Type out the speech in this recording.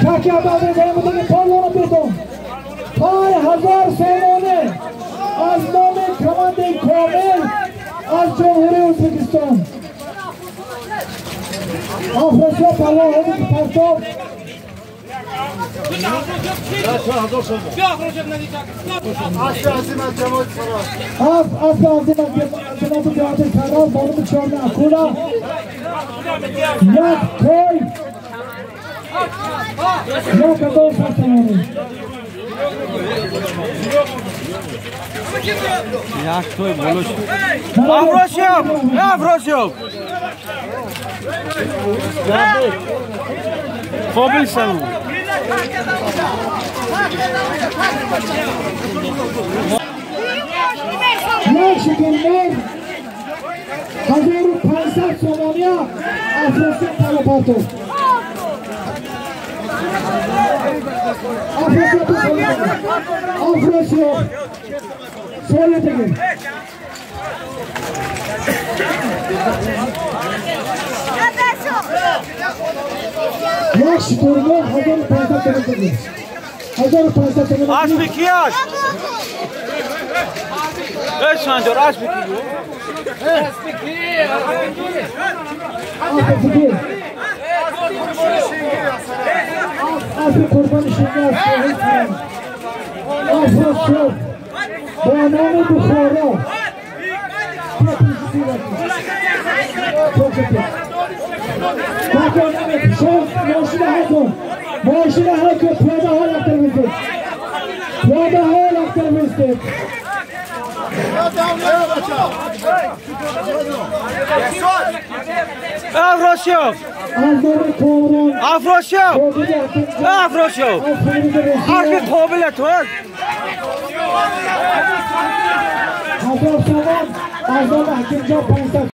Каки палвона бетон 5000 сомонӣ аз номи командаи комил аз Ҷумҳурии Ӯзбекистон. Афросиёб палвон ҳозир партоб. Асби азим аз ҷамоати Фарос бо номи Чорна Акула як той 1100 сомонӣ. Як той болош. Афросиёб! Афросиёб! Қобил салом. Як шиканмор 1500 сомонӣ Афросиёб палопартов. Афросиёб соли дигар. Як шиканмор 1500 сомонӣ. 1500 сомонӣ. Асби ки аст? Эй Санҷар, асби ки? Асби ки? Асби қурбони шинга аст. Афросиёб бо номи Бухоро. Мошина ҳакун, пиёдаҳо лахтар мистед. Пиёдаҳо лахтар мистед. Афросиёб! Афросиёб! Афросиёб! Асби қобил ту аст. 1000 сомон аз номи Ҳакимҷон 500.